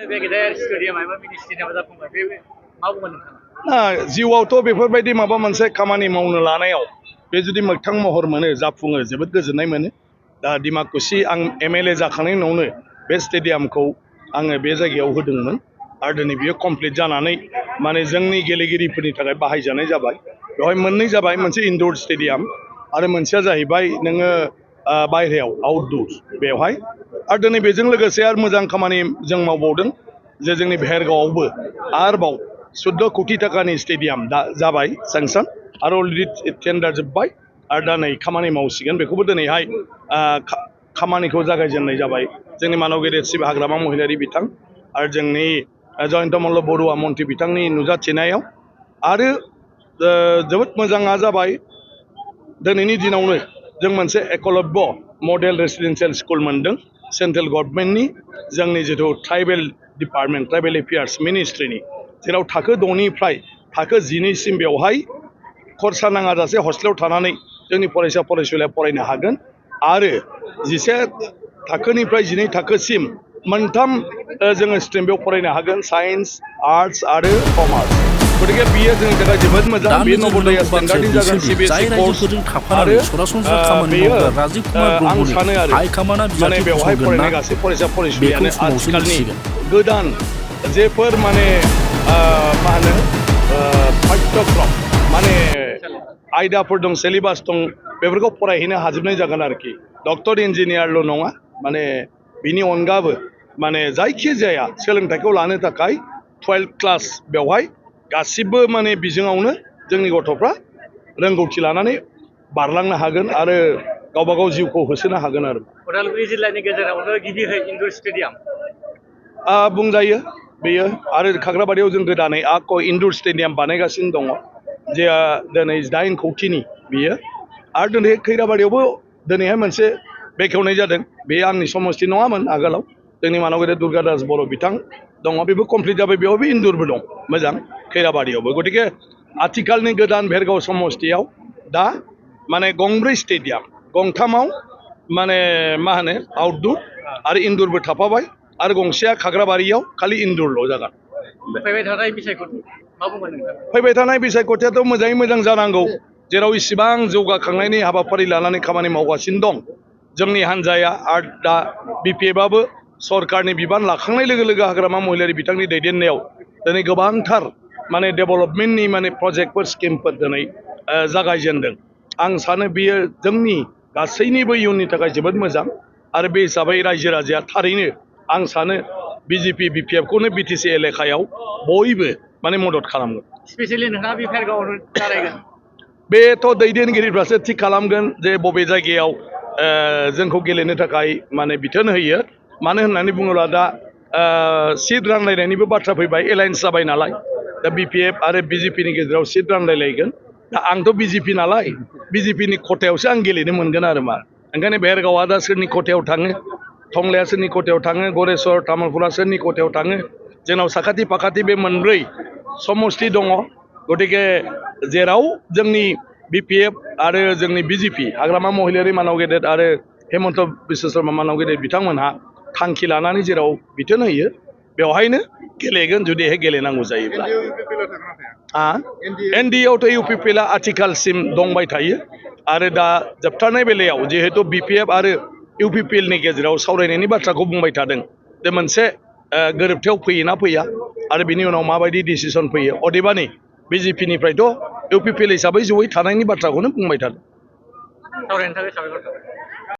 बे गेदेर स्टेडियाम एबा मिनि स्टेडियाम जाफुंबाय बे मा बुंगोन नोंथाङा? जिउआवथ' बेफोरबायदि माबा मोनसे खामानि मावनो लानायाव बे जुदि मोगथां महर मोनो जाफुङो जोबोद गोजोननाय मोनो। दा डिमाकुसि आं MLA जाखांनायनि उनावनो बे स्टेडियामखौ आङो बे जायगायाव होदोंमोन आरो दिनै बियो कमप्लिट जानानै माने जोंनि गेलेगिरिफोरनि थाखाय बाहायजानाय जाबाय। बेवहाय मोननै जाबाय, मोनसे इनडोर स्टेडियाम आरो मोनसेया जाहैबाय नोङो बायहेरायाव आउटडोर बेवहाय। आरो दिनै बेजों लोगोसे आरो मोजां खामानि जों मावबावदों जे जोंनि भेरगावआवबो आरोबाव 14 कोटी टाकानि स्टेडियाम दा जाबाय सेंसन आरो अलरेडि टेन्डार जोब्बाय आरो दा नै खामानि मावसिगोन। बेखौबो दिनैहाय खामानिखौ जागायजेननाय जाबाय जोंनि मानव गेदेर शिब हाग्रामा महिलारि बिथां आरो जोंनि जयन्त मल्ल बरुवा मन्त्रि बिथांनि नुजाथिनायाव। आरो जोबोद मोजाङा जाबाय दिनैनि दिनावनो जों मोनसे एकलव्य मडेल रेसिडेन्सियेल स्कुल मोनदों सेन्ट्रेल गभर्नमेन्टनि, जोंनि जिथु ट्राइबेल डिपार्टमेन्ट ट्राइबेल एफेयार्स मिनिस्ट्रिनि, जेराव थाखो 6निफ्राय थाखो 12सिम बेवहाय खरसा नाङाजासे हस्टेलाव थानानै जोंनि फरायसा फरायसुलिया फरायनो हागोन आरो 11 थाखोनिफ्राय 12 थाखोसिम मोनथाम जोङो स्ट्रिम बेयाव फरायनो हागोन, साइन्स, आर्टस आरो कमार्स। गतिके बियो जोंनि थाखाय जोबोद मोजां। बे नवोदया स्टेन्डार्डनि जागोन CBSE कोर्स आरो बेयो आं सानो आरो माने बेवहाय फरायनाय गासै फरायसा फरायसुलियानो आथिखालनि गोदान जेफोर माने मा होनो पाठ्यक्रम माने आयदाफोर दं, सिलेबास दं, बेफोरखौ फरायहैनो हाजोबनाय जागोन आरोखि। डक्टर इन्जिनियारल' नङा, माने बिनि अनगाबो माने जायखि जाया सोलोंथाइखौ लानो थाखाय 12 क्लास बेवहाय गासिबो माने बिजोङावनो जोंनि गथ'फ्रा रोंगौथि लानानै बारलांनो हागोन आरो गावबा गाव जिउखौ होसोनो हागोन आरो। उदालगुरि जिल्लानि गेजेरावनो गिबियै इनडोर स्टेडियाम बुंजायो बेयो। आरो खाग्राबारियाव जों गोदानै इनडोर स्टेडियाम बानायगासिनो दङ जे दिनै 8 कोटीनि बियो। आरो दिनै खैराबारियावबो दिनैहाय मोनसे बेखेवनाय जादों, बे आंनि समस्ति नङामोन आगोलाव, जोंनि मानव गेदेर दुर्गादास बर' बिथां दङ, बेबो कमप्लिट जाबाय, बेयावबो इनडोरबो दं मोजां खैराबारियावबो। गतिके आथिखालनि गोदान भेरगाव समस्तियाव दा माने गंब्रै स्टेडियाम, गंथामाव माने मा होनो आउटडोर आरो इनडोरबो थाफाबाय आरो गंसेया खाग्राबारियाव खालि इनडोरल' जागोन। फैबाय थानाय बिसायख'थि मा बुंगोन नोंथाङा? फैबाय थानाय बिसायख'थियाथ' मोजाङै मोजां जानांगौ, जेराव इसिबां जौगाखांनायनि हाबाफारि लानानै खामानि मावगासिनो दं जोंनि हान्जाया। आरो दा BPFआबो सरकारनि बिबान लाखांनाय लोगो लोगो हाग्रामा महिलारि बिथांनि दैदेननायाव दिनै गोबांथार माने डेभेलपमेन्टनि माने प्रजेक्टफोर स्किमफोर दिनै जागायजेनदों। आं सानो बियो जोंनि गासैनिबो इयुननि थाखाय जोबोद मोजां आरो बे हिसाबै रायजो राजाया थारैनो आं सानो BJP BPFखौनो BTC एलेकायाव बयबो माने मदद खालामगोन। स्पेसियेलि नोंथाङा बे भेरगावआवनो जागायगोन? बेथ' दैदेनगिरिफ्रासो थिग खालामगोन जे बबे जायगायाव जोंखौ गेलेनो थाखाय माने बिथोन होयो। मानो होननानै बुङोब्ला दा सिट रानलायनायनिबो बाथ्रा फैबाय, एलायन्स जाबाय नालाय। दा BPF आरो BJPनि गेजेराव सिट रानलायलायगोन। दा आंथ' BJP नालाय BJPनि खथायावसो आं गेलेनो मोनगोन आरो मा। ओंखायनो भेरगावआ दा सोरनि खथायाव थाङो, टंलाया सोरनि खथायाव थाङो, गरेस्वर तामुलपुरा सोरनि खथायाव थाङो, जोंनाव साखाथि फाखाथि बे मोनब्रै समस्ति दङ। गतिके जेराव जोंनि BPF आरो जोंनि BJP हाग्रामा महिलारि मानव गेदेर आरो हेमन्त बिश्व शर्मा मानव गेदेर बिथांमोनहा थांखि लानानै जेराव बिथोन होयो बेवहायनो गेलेगोन जुदिहाय गेलेनांगौ जायोब्ला। NDAआवथ' UPPLआ आथिखालसिम दंबाय थायो आरो दा जोबथारनाय बेलायाव जिहेतु BPF आरो UPPLनि गेजेराव सावरायनायनि बाथ्राखौ बुंबाय थादों जे मोनसे गोरोबथायाव फैयोना फैया आरो बिनि उनाव माबायदि डिसिसन फैयो। अदेबानि BJPनिफ्रायथ' UPPL हिसाबै जयै थानायनि बाथ्राखौनो बुंबाय थादों। सावरायनो थाखाय साबायखर थाबाय।